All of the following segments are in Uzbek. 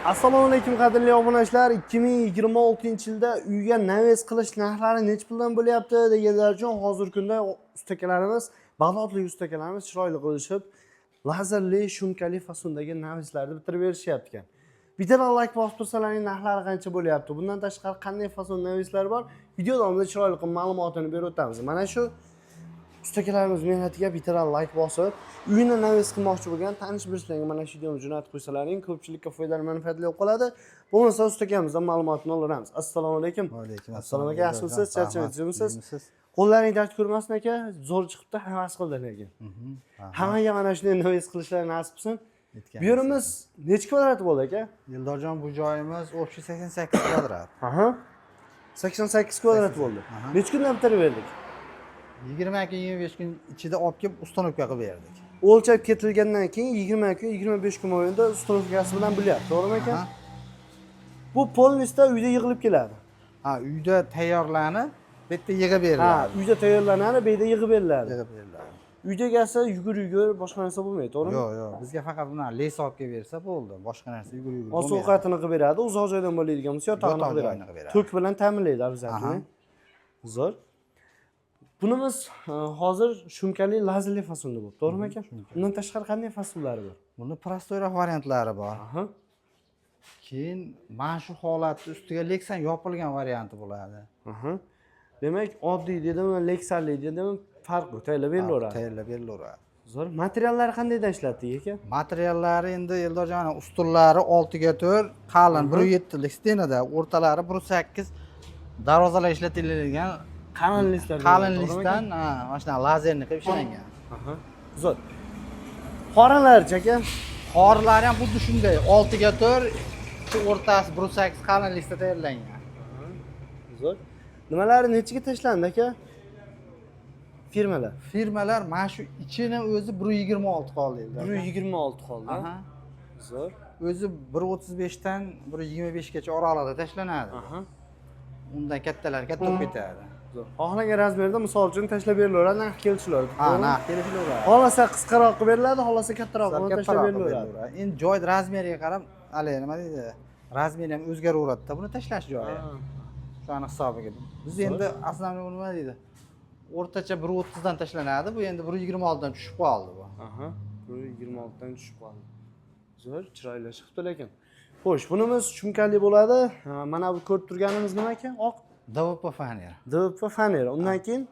Assalomu alaykum, qadrli obunachilar. 2026-yilda uyga навес qilish narxlari nechi puldan bo'lyapti deganlar uchun hozirgi kunda ustakalarimiz, bag'dodlik ustakalarimiz chiroyli qilishib, lazerli, shumkali fasondagi навес larni bitirib berishyapti ekan. Bittadan layk bosib tursalaring, narxlari qancha bo'lyapti? Bundan tashqari qanday fason навес lar bor? Video davomida chiroyli qilib ma'lumotini berib o'tamiz. Mana shu ustakalarimiz mehnatiga bittadan layk bosib, uyini навес qilmoqchi bo'lgan tanish bilishlarga mana shu videoni jo'natib qo'ysalaring, ko'pchilikka foydali, manfaatli bo'lib qoladi. Bo'lmasa, ustakamizdan ma'lumotini olaveramiz. Assalomu alaykum. Alaykum. Assalomu aka, yaxshimisiz? Charchamayapsizmisiz? Iyimisiz? Qo'llaring dard ko'rmasin, aka, zo'r chiqibdi, havas qildi lekin. Hammaga mana shunday навес qilishlar nasib qilsin. Bu yerimiz nechi kvadrat bo'ldi, aka? Eldorjon, bu joyimiz общий 88 kvadrat. Aha. 88 kvadrat bo'ldi. Necha kunda bitirib berdik? 20 kun, 25 kun ichida olib kelib, установка qilib berdik. O'lchab ketilgandan keyin 20 kun, 25 kun mobaynida установка si bilan bo'lyapti, to'g'rimi, aka? Aha. Bu полностью uyda yig'ilib keladi. Ha, uyda tayyorlanib, bu yerda yig'ib beriladi. Uyda tayyorlanadi, bu yerda yig'ib beriladi. Yig'ib beriladi. Uyda egasi yugur yugur boshqa narsa bo'lmaydi, to'g'rimi? Yo'q, bizga faqat bunaqa лес olib kelib bersa bo'ldi. Boshqa narsa yugur yugur Oziq bo'lmaydi. ovqatini qilib beradi, uzoq joydan bo'ladigan bo'lsa, yotog'ini Yotoq qilib beradi. joyini qilib beradi. Tok bilan ta'minlaydi обязательно. Zo'r. Bunimiz hozir shumkali, lazerli fasonda bo'ldi, to'g'rimi, aka? Undan tashqari qanday fasonlari bor? Buni простой roq variantlari bor. Keyin mana shu holatni ustiga leksan yopilgan varianti bo'ladi. Aha. Demak, oddiy dedimi, leksali dedimi, farq yo'q, tayyorlab berilaveradi. Tayyorlab berilaveradi. Zo'r. Materiallari qandaydan ishlatdik, aka? Materiallari endi, Eldorjon, mana ustunlari 6 ga 4, qalin 1,7lik стена da, o'rtalari 1,8, darvozalar ishlatilgan. Qalin лист lar. Qalin лист dan, ha, mana shunaqa лазерный qilib ishlangan. Aha. Zo'r. Qoralarchi, aka? Qorilari ham xuddi shunday, 6 ga 4, shu o'rtasi 1,8, qalin лист da tayyorlangan. Zo'r. Nimalari nechiga tashlandi, aka? Firmalar. Firmalar mana shu ichini o'zi 1,26 qoldi endi. 126 qoldi. Aha. Zo'r. O'zi 1,35dan 1,25gacha oralig'ida tashlanadi. Undan kattalar katta bo'lib ketadi. Zo'r. Xohlagan размер da, misol uchun, tashlab berilaveradi, narx kelishilaveradi. Ha, To'g'rimi? Narx kelishilaveradi. Xohlasa qisqaroq qilib beriladi, xohlasa kattaroq Sal qilib tashlab kattaroq qilib berilaveradi. berilaveradi. Endi joy размер iga qarab, haligi nima deydi, размер i ham o'zgaraveradida buni tashlash joyi. Shuni hisobiga. Biz endi aslida nima deydi, o'rtacha 1,30dan tashlanadi, bu endi 1,26dan tushib qoldi bu. Aha. 126 dan tushib qoldi. Zo'r, chiroyli chiqibdi lekin. Xo'sh, bunimiz shumkali bo'ladi. Ha, mana bu ko'rib turganimiz nima ekan? Oq. ДВП фанера. ДВП фанера. Undan keyin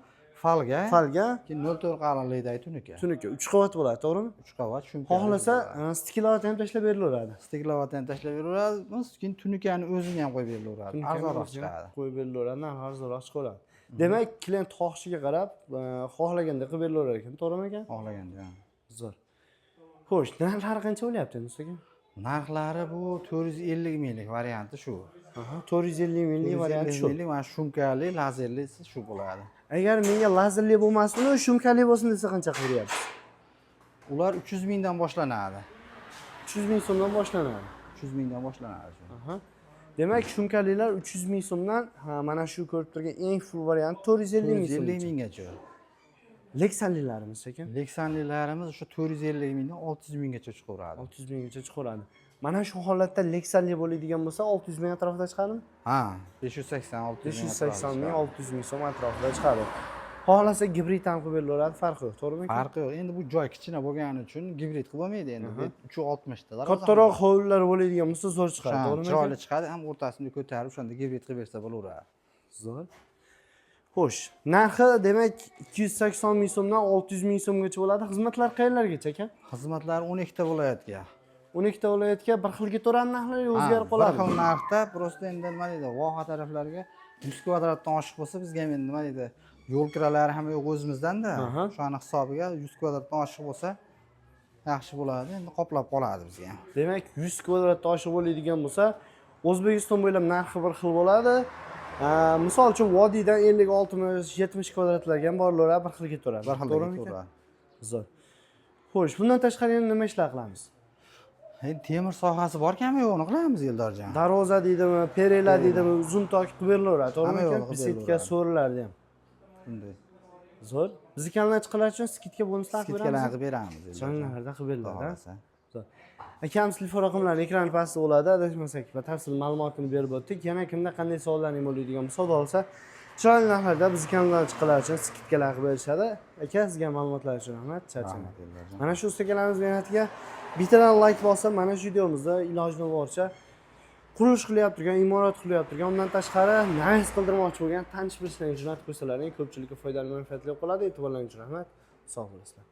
Folga. Folga, Keyin 0,4 qalinlikdagi tunuka. Tunuka. 3 qavat bo'ladi, to'g'rimi? 3 qavat shumka. Xohlasa стекловата ham tashlab berilaveradi. Стекловата ham tashlab beraveradi, keyin tunukani o'zini ham qo'yib berilaveradi. Tunukani Arzonroq o'zini ham chiqadi. qo'yib berilaveradi, narxi arzonroq chiqaveradi. Demak, klient xohishiga qarab, xohlaganda qilib berilaverar ekan, to'g'rimi, aka? Xohlaganda. Ha. Zo'r. Xo'sh, narxlari qancha bo'lyapti endi, usta aka? Narxlari bu 450 minglik varianti shu. Aha, 450 minglik varianti shu. 450 minglik mana shumkali, lazerlisi shu bo'ladi. Agar menga lazerli bo'lmasin, shumkali bo'lsin desa, qancha qilib beryapsiz? Ular 300 mingdan boshlanadi. 300 ming so'mdan boshlanadi. 300 mingdan boshlanadi shu. Aha. Demak, shumkalilar 300 ming so'mdan, ha, mana shu ko'rib turgan eng full variant 450 ming so'm. 450 minggacha. Leksanlilarimiz, aka? Leksanlilarimiz o'sha 450 mingdan 600 minggacha chiqaveradi. 600 minggacha chiqaveradi. Mana shu holatda leksanli bo'ladigan bo'lsa, 600 ming atrofida chiqadimi? Ha, 580, 600 ming. 580 ming, 600 ming so'm atrofida chiqadi. Xohlasa gibrid ham qilib berilaveradi, farqi yo'q, to'g'rimi, aka? Farqi yo'q. Endi bu joy kichkina bo'lgani uchun gibrid qilib bo'lmaydi endi. Bu 360 ta. Kattaroq hovlilar bo'ladigan bo'lsa, zo'r chiqadi, to'g'rimi, aka? Chiroyli chiqadi, ham o'rtasini ko'tarib, o'shanda gibrid qilib bersa bo'laveradi. Zo'r. Xo'sh, narxi demak 280 ming so'mdan 600 ming so'mgacha bo'ladi. Xizmatlar qayerlargacha, aka? Xizmatlar 12 ta viloyatga. 12 ta viloyatga bir xil ketaveradi narxlar yo o'zgarib Ha, qoladi? bir xil narxda, просто endi nima deydi, voha taraflarga 100 kvadratdan oshiq bo'lsa, bizga ham endi nima deydi, yo'l kiralari ham yo'q o'zimizdanda. O'shani hisobiga 100 kvadratdan oshiq bo'lsa yaxshi bo'ladi. Endi qoplab qoladi bizga ham. Demak, 100 kvadratdan oshiq bo'ladigan bo'lsa, O'zbekiston bo'ylab narxi bir xil bo'ladi. Misol uchun, vodiydan 50, 60, 70 kvadratlarga ham borilaveradi, bir xil ketaveradi. Bir xil To'g'rimi, aka? ketaveradi. Zo'r. Xo'sh, bundan tashqari yana nima ishlar qilamiz? Endi temir sohasi borkanmi, yo'qni qilamiz, Eldorjon. Darvoza deydimi, перила deydimi, uzun tok qilib berilaveradi, to'g'rimi, Hamma aka? yo'g'ini qilib Беседка, berilaveradi. so'rilarni ham. Shunday. Zo'r. Bizni kanaldan chiqqanlar uchun скидка, bonuslar qilib Скидка lar beramiz. qilib beramiz, Eldorjon. Jonlarda qilib beriladi, ha? Xudo xohlasa. Zo'r. Akamiz telefon raqamlari ekran pastida bo'ladi, adashmasak, batafsil ma'lumotini berib o'tdik. Yana kimda qanday savollaring bo'ladigan bo'lsa, xudo xohlasa, chiroyli narxlarda bizni kanaldan chiqqanlar uchun скидка lar qilib berishadi. Aka, sizga ma'lumotlar uchun rahmat, charchamang. Rahmat, Eldarjon. Mana shu ustakalarimiz mehnatiga bittadan layk bosib, mana shu videomizda ilojini boricha qurilish qilyapti turgan, imorat qilyapti turgan, undan tashqari навес qildirmoqchi bo'lgan tanish bilishlarga jo'natib qo'ysalaring, ko'pchilikka foydali, manfaatli bo'lib qoladi. E'tiborlaring uchun rahmat. Sog' bo'lasizlar.